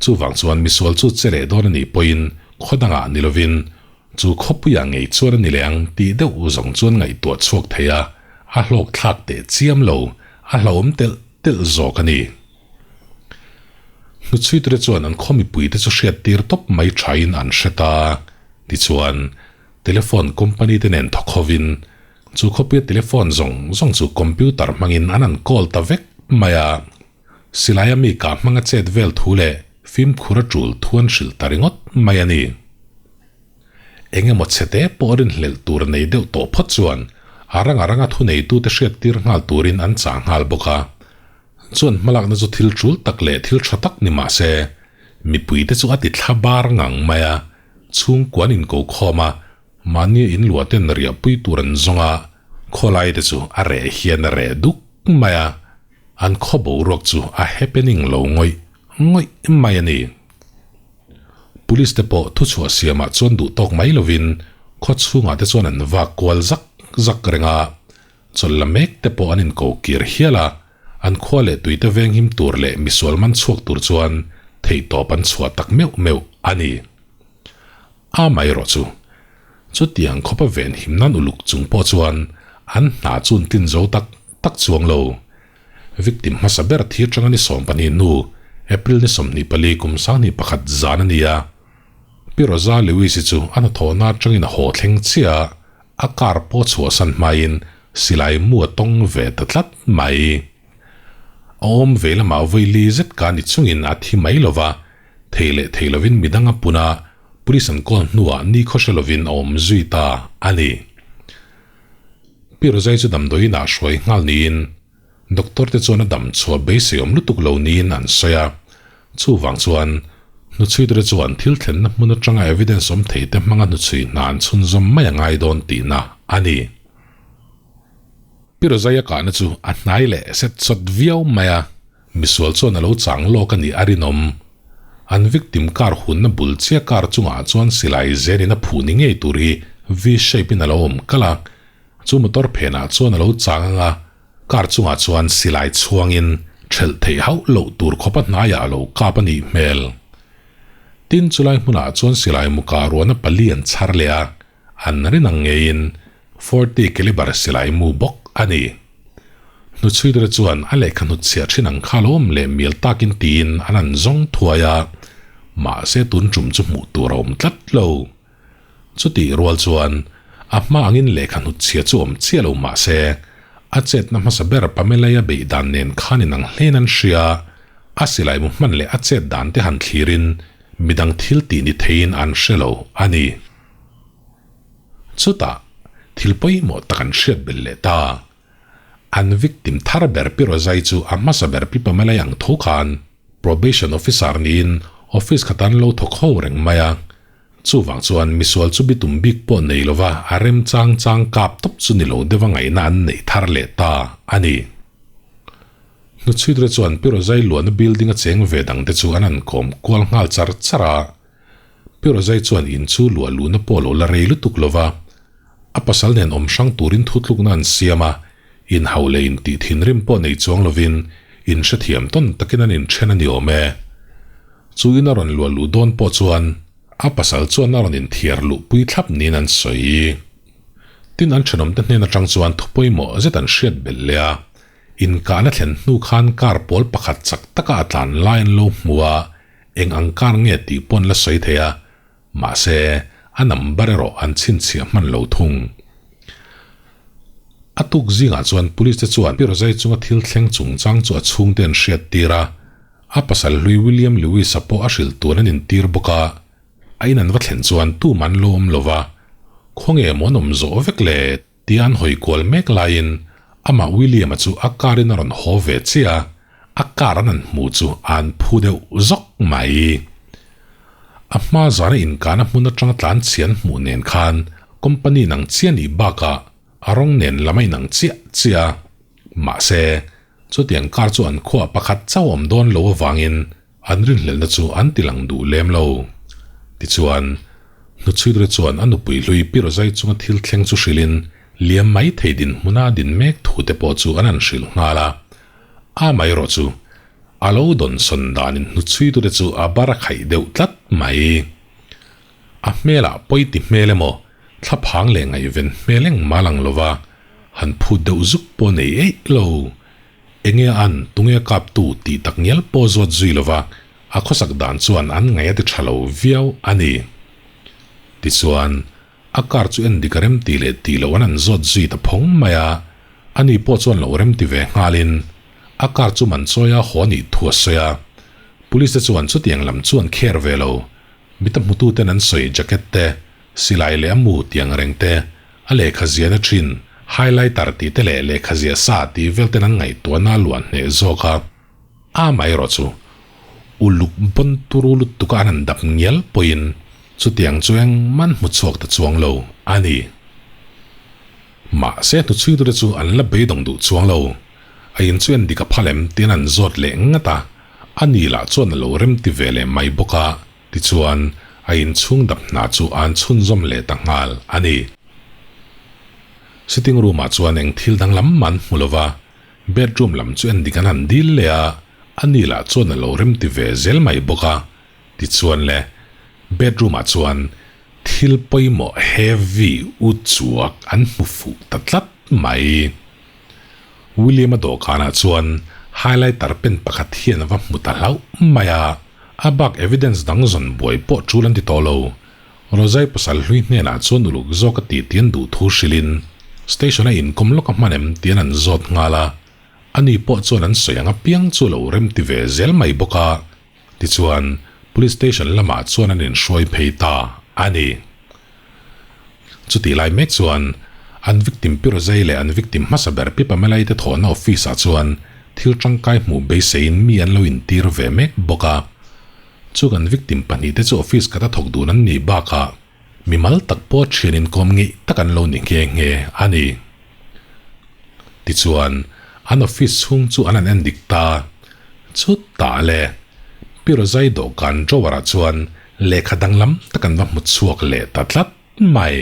Chuvang chuan misual chu che leh dawn a nih pawhin khaw dangah ni lovin chu khawpuiah ngei chuan a ni leh ang tih deuh zawng chuan ngaihtuah chhuak thei a, a hlawk thlak teh chiam lo, a hlauhawm telh telh zawk a ni. Hnuchhuiture chuan an khaw mipuite chu hriattir tawp mai thain an hre ta. Tichuan, Telephone company te nen thawk hovin chu khawpuia telephone zawng zawng chu computer hmangin an han call ta vek mai a. Silaia mi kah hmanga chet vel thu leh fimkhur a tul thu an hrilh ta ringawt mai a ni. Eng emaw chhete pawh rinhlelh tur nei deuh tawh phawt chuan a ranga ranga thuneitute hriattir nghal turin an chah nghal bawk a. Chuan hmalakna chu thil tul tak leh thil tha tak ni mah se mipuite chu a ti thla bar ngang mai a. Chhungkua an inko khawm a, mahnia in luah ten riahpui tur an zawng a, khawlai te chu a reh hian a reh duk mai a, an khaw boruak chu a happening lo ngawih ngawih mai a ni. Police te pawh thuchhuah siamah chuan duh tawk mai lovin khaw chhungah te chuan an vak kual zak zak reng a, chawlh la mek te pawh an inko kir hial a, an khua leh tuite venghim tur leh misual man chhuak tur chuan theihtawp an chhuah tak meuh meuh a ni. A mai erawh chu, chutiang khawpa venhim nan uluk chung pawh chuan an hna chu an tlin zo tak tak chuang lo. Victim hmasa ber thir tanga ni 12 hnu, April ni 24 kum 21 zan a ni a. Pi Rosa Lewis-i chu a hnathawhna atangin a haw thleng chiah a, A car pawh chhuahsan hmain silai mu a tawng ve ta tlat mai. A awm ve lamah vawi li zet ka ni chungin a thi mai lova, thei leh thei lovin midang a pun a, police an call hnuah ni khawhre lovin a awm zui ta a ni. Pi Rozai chu damdawiin ah hruai nghal niin Doctor te chuan a dam chhuah beiseiawm lutuk lo niin an sawi a, chuvang chuan hnuchhuitere chuan thil thlenna hmun atanga evidence awm thei te hmanga hnuchhui hna an chhunzawm mai a ngai dawn tihna a ni. Pi Rozaia kahna chu a hnai leh set sawt viau mai a, misual chuan a lo chang lawk a nih a rinawm. An victim car hunna bul chiah car chungah chuan silai zenin a phuh ni ngei tur hi V-shape in a lo awm kalh a, Chu motor phenah chuan a lo chang ang a, car chungah chuan silai chhuangin thelh theih hauh loh tur khawpa hnaiah a lo kap a nih hmel. Tin, chulai hmunah chuan silai muka ruahna pali an chhar leh a, an rin ang ngeiin 40 calibre silai mu bawk a ni. Hnuchhuiture chuan a lehkha hnutchhiah thin ang kha lo awm leh mial takin tiin an han zawng thuai a, mahse tun tum chu hmuh tur a awm tlat lo. Chutih rual chuan a hma angin lehkha hnutchhiah chu awm chiah lo mahse a chetna hmasa ber Pamela-i a beih dan nen khan inang hlein an hria, a silai mu hman leh a chet dan te han thlirin midang thil tih ni theiin an hre lo a ni. Chutah thil pawimawh tak an hriat belh leh ta. An victim thar ber Pi Rozai chu a hmasa ber Pi Pamela-i ang tho khan Probation Officer niin office khat an lo thawk ho reng mai a. Chuvang chuan misual chu bitum bik pawh nei lova a rem chang chang kap tawp chu ni lo deuha ngaihna an neih thar leh ta a ni. Hnuchhuitre chuan Pi Rozai luahna building a cheng ve dangte chu an han kawm kual nghal char char a. Pi Rozai chuan in chu luah luhna pawh lo la rei lutuk lova a pasal nen awm hrang turin thutlukna an siam a, inhauh leh intih thinrim pawh nei chuang lovin inhrethiam tawn takin an inthen a ni awm e. Chu in a rawn luah luh dawn pawh chuan a pasal chuan a rawn inthiar luh pui thlap niin an sawi. Tin an thenawmte hnen atang chuan thu pawimawh zet an hriat belh leh a, inkahna thlen hnu khan car pawl pakhat chak taka a tlan lai an lo hmu a, eng ang car nge tih pawh an la sawi thei a, mahse a number erawh an chhinchhiah hman lo thung. A tuk zingah chuan police te chuan Pi Rozai chunga thil thleng chungchang chu a chhungte an hriat tir a, A pasal hlui William Lewis-a pawh a hrilh tun an intir bawk a, a in an va thlen chuan tum an lo awm lo va, khawnge maw an awm zawh vek le? tia an hawi kual mek laiin amah William-a chu a car in a rawn haw ve chiah a, a car an han hmu chu an phu deuh zawk mai. A hma zana inkahna hmun atanga tlan chhia an hmuh nen khan company nang chiah nih bakah a rawng nen lam a inang chiah chiah a, mahse, Chutiang kar chu an khuah pakhat chauh awm dawn lo avangin an rinhlelhna chu an ti lang duh lem lo. Tichuan, Hnuchhuitre chuan a nupui hlui Pi Rozai chunga thil thleng chu hrilhin liam mai thei dinhmuna a din mek thu te pawh chu an han hrilh nghal a. A mai erawh chu a lo dawnsawn danin Hnuchhuitute chu a bar a khaih deuh tlat mai. A hmelah pawi ti hmel emaw, thlaphang leh ngaihven hmel engmah lang lova han phut deuh zuk pawh nei eih lo. Enge an, tunge a kaptu tih tak ngial pawh zawt zui lova a khawsak dan chuan an ngaih a ti tha lo viau a ni. Tichuan, a car chu en dik a rem tih leh tih loh an han zawt zui ta phawng mai a, ani pawh chuan lo rem ti ve nghalin a car chu man chawia haw nih thu a sawi a. Police te chuan chutiang lam chu an kher ve lo. Mita hmututen an sawi jacket te, silai leh a mu tiang reng te, a lehkha ziahna thin, highlighter tih te leh lehkha ziah sa tih vel ten an ngaihtuahna a luah hneh zawk a. Amaherawh chu, uluk bawn turu lutuk a an han dap ngial pawhin chutiang chu engmah an hmu chhuak ta chuang lo a ni. Mahse hnuchhuitute chu an la beidawng duh chuang lo. A in chu en dik a phal em tiin an zawt leh ngat a, a ni lah chuan a lo rem ti ve leh mai bawk a, tichuan a inchhung dap hna chu an chhunzawm leh ta nghal a ni. Sitting room ah chuan eng thil danglam mah an hmu lo va, bedroom lam chu en dik an han dil leh a, a ni lah chuan a lo rem ti ve zel mai bawk a, tichuan le bedroom ah chuan thil pawimawh heavy u chuak an hmu fuh ta tlat mai. William-a dawhkanah chuan highlighter pen pakhat hian a va hmu ta hlauh mai a, a bak evidence dang zawn buai pawh tul an ti tawh lo. Rozai pasal hlui hnenah chuan uluk zawk a tih tian duh thu hrilhin station-a inkawm lawk a hman em tian an zawt nghal a, ani pawh chuan an sawi ang apiang chu a lo rem ti ve zel mai bawk a, tichuan police station lamah chuan an inhruai phei ta a ni. Chutih lai mek chuan an victim Pi Rozei leh an victim hmasa ber Pi Pamela-i te thawhna office ah chuan thil tangkai hmuh beiseiin mi an lo intir ve mek bawk a. Chu kan victim pahnihte chu office khat a thawk dun an nih bakah mimal tak pawh thian inkawm ngeih tak an lo ni nghe nghe a ni. Tichuan an office chhung chu an han en dik ta. Chutah le Pi Rozei dawhkan drawer ah chuan Lehkha danglam tak an va hmu chhuak leh ta tlat mai.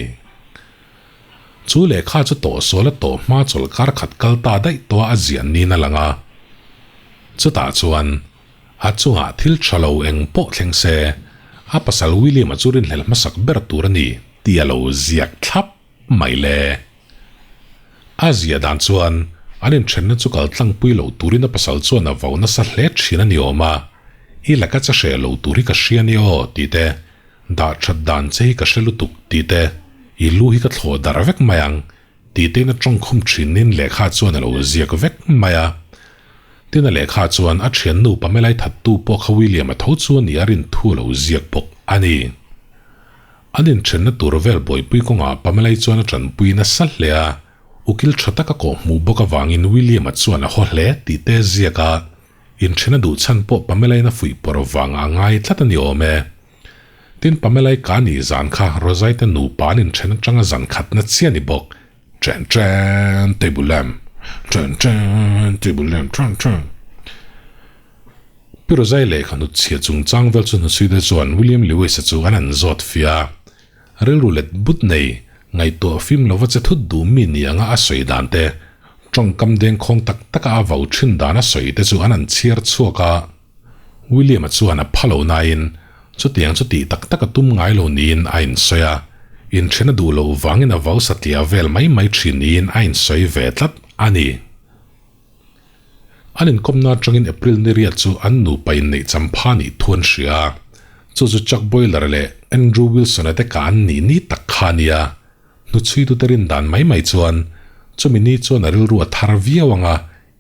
Chu lehkha chu tawhsual a tawh hma chawlh kar khat kal ta daih tawh a ziah niin a lang a. Chutah chuan a chungah thil tha lo eng pawh thleng se, A pasal William-a chu rinhlel hmasak ber tur a ni tih a lo ziak thlap mai le. A ziah dan chuan an inthenna chu kal tlangpui loh turin a pasal chuan a vau nasa hle thin a ni awm a, I laka che hreh lo tur hi ka hria ni aw tih te, dah that dan che hi ka hre lutuk tih te, i lu hi ka thlawh darh vek mai ang tih tein a tawngkhum thinin lehkha chuan a lo ziak vek mai a. Tin a lehkha chuan a thiannu Pamela-i thattu pawh kha William-a tho chu a ni a rin thu a lo ziak bawk a ni. An inthenna tur vel buaipui kawngah Pamela-i chuan a tanpui nasa hle a, ukil tha taka kawh hmuh bawk avangin William-a chuan a haw hle tih te a ziak a, inthen a duh chhan pawh Pamela-in a fuih pawrh vangah a ngai tlat a ni awm e. Tin Pamela-i ka nih zan kha Rosaite nupa an inthen atanga zan khatna chiah a ni bawk. Chen chen table lamp, chen chen table lamp, chen chen. Pi Rozai lehkha hnutchhia chungchang vel chu hnusuite chuan William Lewis-a chu an han zawt fia a. Rilru let but nei, ngaihtuah fim lova che thut duh mi ni anga a sawi dan te, tawngkam dengkhawng tak taka a vau thin dan a sawi te chu an han chhiar chhuak a. William-a chuan a pha lo nain chutiang chu tih tak tak a tum ngai lo niin a insawi a, inthen a duh loh vangin a vau satliah vel mai mai thin niin a insawi ve tlat a ni. An inkawmna atangin April ni riat chu an nupa inneih champha nih thu an hria a, chu chu Chuck Boiler leh Andrew Wilson-a te ka an nih ni tak kha a nia. Hnuchhuitute rin dan mai mai chuan chumi ni chuan a rilru a thar viau ang a,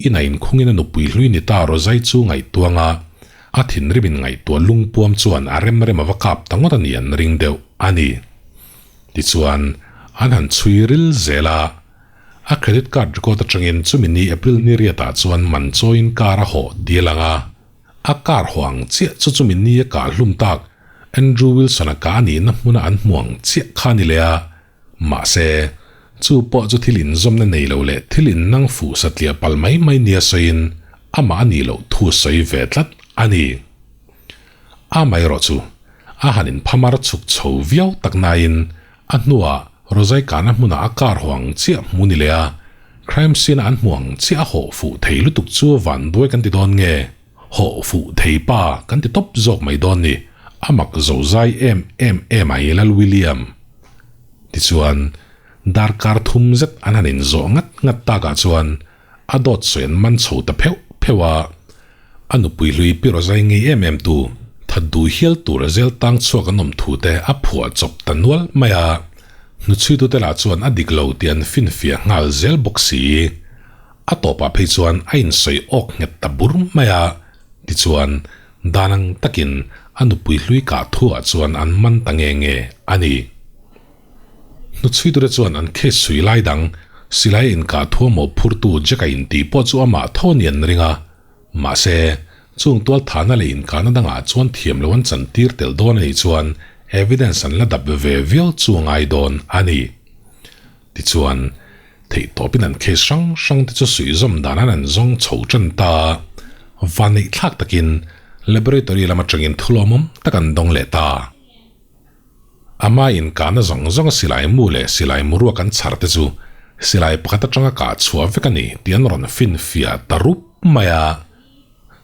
ina inkhungin a nupui hlui ni ta Rozai chu ngaihtuang a, a thinrim in ngaihtuah lungpuam chuan a rem rem a va kap ta ngawt a ni an ring deuh a ni. Tichuan, an han chhui ril zel a. A credit card record atangin chumi ni April ni riatah chuan man chawiin car a hawh tih a lang a. A car haw ang chiah chu chumi ni a kah hlum tak Andrew Wilson-a kah a nihna hmuna an hmu ang chiah kha a ni leh a. Mahse, chu pawh chu thil inzawmna nei lo leh thil innang fuh satliah pal mai mai nia sawiin amah a nih loh thu sawi ve tlat a ni. Amaherawhchu, a han inphamar chhuk chho viau tak nain A hnuah Rozai kahna hmunah a car haw ang chiah hmu ni leh a, crime scene a an hmu ang chiah a hawh fuh thei lutuk chu van duai kan ti dawn nge? Hawh fuh thei pa kan ti tawp zawk mai dawn ni, a mak zo zai em em em ai Lal William. Tichuan, darkar thum zet an han inzawh ngat ngat takah chuan a dawt sawi an man chho ta pheuh pheuh a, a nupui hlui pi Rozai ngei em em tu that duh hial tur a zel tang chhuak an awm thu te a phuah chawp ta nual mai a, hnuchhuitute lah chuan a dik lo tih an finfiah nghal zel bawk si. A tawpah phei chuan a insawi awk nghet ta bur mai a, tichuan dan ang takin a nupui hlui kah thuah chuan an man ta nge nge a ni. Hnuchhuitute chuan an case chhui lai dang silai a inkah thuamawh phurtu Jack-a intih pawh chu amah tho a ni an ring a. Mahse, chung tualthahna leh inkahna dangah chuan thiam lo an chantir tel dawn a nih chuan evidence an la dap ve viau chu a ngai dawn a ni. Tichuan, theihtawpin an case hrang hrang te chu suihzawm dan an an zawng chho tan ta a, vanneih thlak takin laboratory lam atangin thulawmawm tak an dawng leh ta. Ama inkahna zawng zawnga silai mu leh silai muruak an chhar te chu silai pakhat atanga kah chhuah vek a ni tih an rawn finfiah ta rup mai a.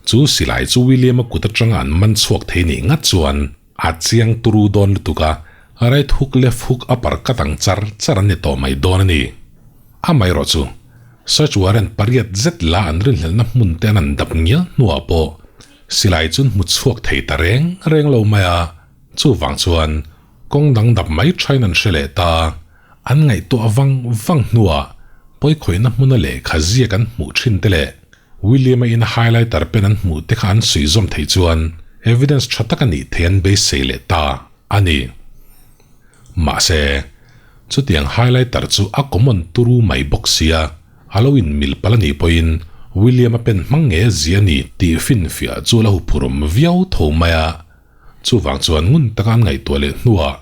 Chu silai chu William-a kut atanga an man chhuak thei nih ngat chuan a chiang turu dawn lutuk a, right hook left hook upper cut ang char char an ni tawh mai dawn a ni. Amaherawh chu search warrant pariat zet la an rinhlelhna hmun te an han dap ngial hnuah pawh silai chu an hmu chhuak thei ta reng reng lo mai a. Chuvang chuan kawng dang dap mai thain an hre leh ta. An ngaihtuah vang vang hnuah pawikhawihna hmuna lehkha ziak an hmuh thin te leh William-a ina highlighter pen an hmuh te kha an suih zawm theih chuan evidence tha tak a nih theih an beisei leh ta a ni. Mahse, chutiang highlighter chu a common turu mai bawk sia, a lo inmil palh a nih pawhin William-a pen hmang nge zia a ni tih finfiah chu a la huphurhawm viau tho mai a. Chuvang chuan ngun taka an ngaihtuah leh hnuah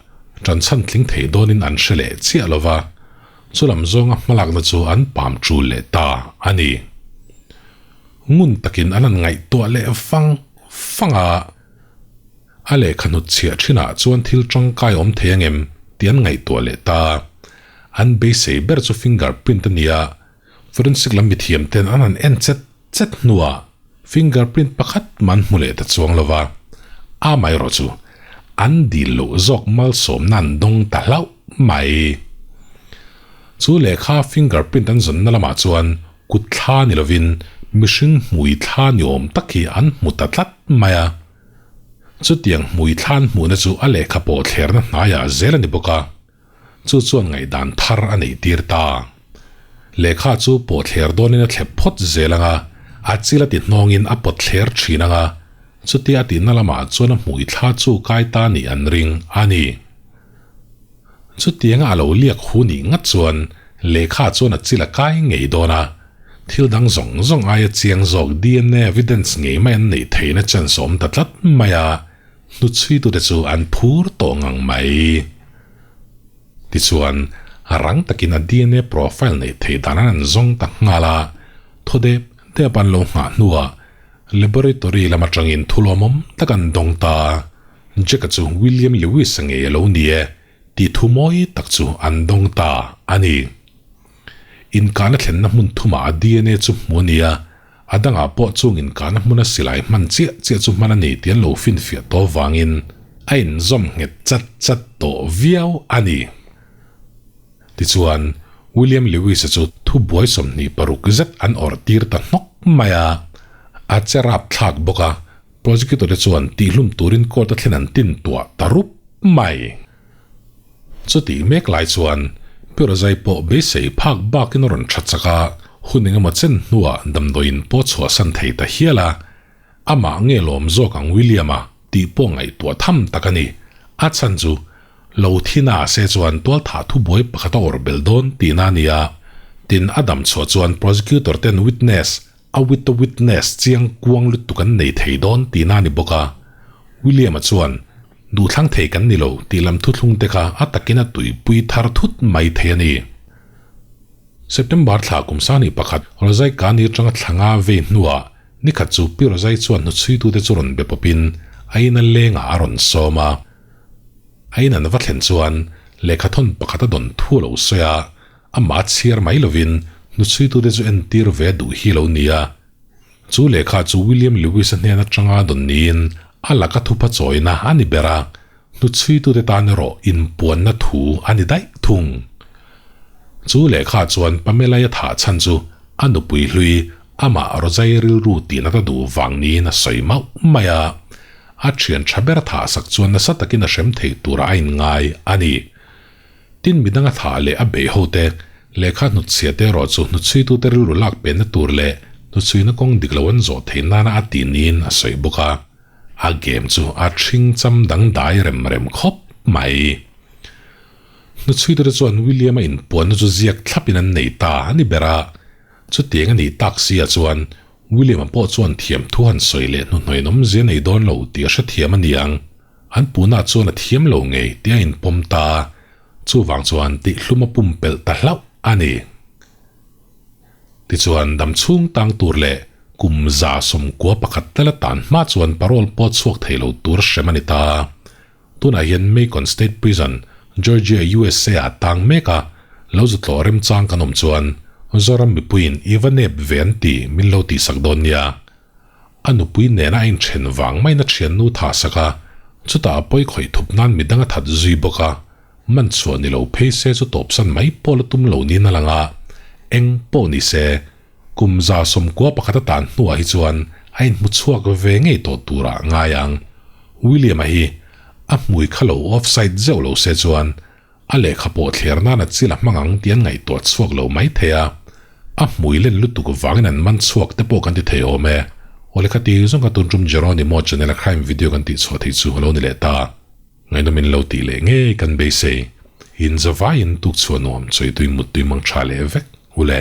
ṭan chhan tling thei dawnin an hre leh chiah lo va, chulam zawnga hmalakna chu an pam ṭul leh ta a ni. Ngun takin an han ngaihtuah leh vang vang a, a lehkha hnutchhiah ṭhinah chuan thil ṭangkai awm thei angem tih an ngaihtuah leh ta. An beisei ber chu finger print a ni a, Forensic lam mithiam ten an han en chet chet hnuah fingerprint pakhat mah an hmu leh ta chuang lo va, amaherawh chu an dil loh zawk malsawmna an dawng ta hlauh mai. Chu lehkha fingerprint an zawnna lamah chuan kut thla ni lovin mihring hmui thla ni awm tak hi an hmu ta tlat mai a. Chutiang hmui thla an hmuhna chu a lehkha pawh thlerna hnaiah zel a ni bawk a. Chu chuan ngaihdan thar a neih tir ta. Lehkha chu pawh thler dawnin a thlep phawt zel ang a, a chil a ti hnawngin a pawt thler thin ang a, chutia a tihna lamah chuan a hmui thla chu kai ta nih an ring a ni. Chutianga a lo liak hu nih ngat chuan lehkha chuan a chil a kai ngei dawn a, thil dang zawng zawng aia chiang zawk DNA evidence ngei mai an neih theihna chance a awm ta tlat mai a, Hnuchhuitute chu an phur tawh ngang mai. Tichuan, rang takin a DNA profile neih theih dan an an zawng ta nghal a, thaw dep dep an lo nghah hnuah laboratory lam atangin thu lawmawm tak an dawng ta. Jack-a chu William Lewis-a ngei a lo ni e tih thu mawi tak chu an dawng ta a ni. Inkahna thlenna hmun thumah a DNA chu hmu a ni a, A dangah pawh chung inkahna hmuna silai hman chiah chiah chu hman a ni tih an lo finfiah tawh vangin a inzawm nghet chat chat tawh viau a ni. Tichuan, William Lewis-a chu thubuai 26 zet an awrh tir ta hnawk mai a, a che rap thlak bawk a, prosecutor te chuan tihlum turin court a thlen an tin tuah ta rup mai. Chutih mek lai chuan Pi Rozai pawh beisei phak bakin a rawn tha chak a, hun engemaw chen hnuah damdawiin pawh chhuahsan thei ta hial a, amah nge lawm zawk ang William-a tih pawh ngaihtuah tham tak a ni. A chhan chu lo thi na se chuan tualthah thubuai pakhat a awrh belh dawn tihna a ni a, tin a dam chhuah chuan prosecutor ten witness a with a witness chiang kuang lutuk an nei thei dawn tihna a ni bawk a, William-a chuan, Duhthlang thei kan ni lo tih lam thuthlung te kha a takin a tuipui thar thut mai thei a ni. September thla kum 21, Rozai Kani atanga thla nga vei hnuah nikhat chu Pi Rozai chuan hnuchhuitute chu rawn be pawpin a ina lengah a rawn sawm a. A in an va thlen chuan lehkhathawn pakhat a dawn thu a lo sawi a, Amah a chhiar mai lovin hnuchhuitute chu entir ve duh hi lo nia. Chu lehkha chu William Lewis-a hnen atanga dawn niin a laka thupha chawina a ni ber a, hnuchhuitute tan erawh inpuanna thu a ni daih thung. Chu lehkha chuan Pamela-i a thah chhan chu a nupui hlui amah Rozai rilru tih nata duh vang niin a sawi mauh mai a, a thian tha ber thah sak chuan nasa takin a hrem theih turah a inngai a ni. Tin midang a thah leh a beih ho te, lehkha hnutchhia te erawh chu hnuchhuitute rilru lak penna tur leh hnuchhuina kawng dik lo an zawh theih nana a tih niin a sawi bawk a. A game chu a ṭhing cham dangdai rem rem khawp mai. Hnuchhuitute chuan William-a inpuanna chu ziak thlapin an nei ta a ni ber a. Chutiang a nih tak si ah chuan William-a pawh chuan thiam thu han sawi leh hnuhnawin awmzia nei dawn lo tih a hrethiam a ni ang. An puhna chuan a thiam lo ngei tih a inpawm ta a, chuvang chuan tihhlum a pumpelh ta hlauh a ni. Tichuan, dam chhung tang tur leh kum 91 tala tan hma chuan parole pawh chhuak thei lo tur hrem a ni ta. Tunah hian Macon State Prison, Georgia, USA ah tang mek a, lo zu tlawh remchang kan awm chuan Zoram mipuiin i va nep ve an ti min lo tihsak dawn nia. A nupui nena a inthen vang maiin a thiannu tha sak a, chutah a pawi khawih thup nan midang a that zui bawk a, man chhuah ni lo phei se chu tawpsan mai pawh la tum lo niin a lang a, eng pawh ni se, kum 91 a tan hnuah hi chuan a inhmu chhuak ve ngei tawh turah ngai ang. William-a hi a hmui kha lo offside zeuh lo se chuan A lehkha pawh thler nan a chil a hmang ang tih an ngaihtuah chhuak lo mai thei a, a hmui len lutuk vangin an man chhuak te pawh kan ti thei awm e. Aw lehkha ti zawng ka tun tum Jeronimo channel a crime video kan tih chhuah theih chu a lo ni leh ta. Ngaihnawm in lo tih leh ngei kan beisei. In zavaiin tuk chhuah nuam chawitui muttui mang tha leh vek ule.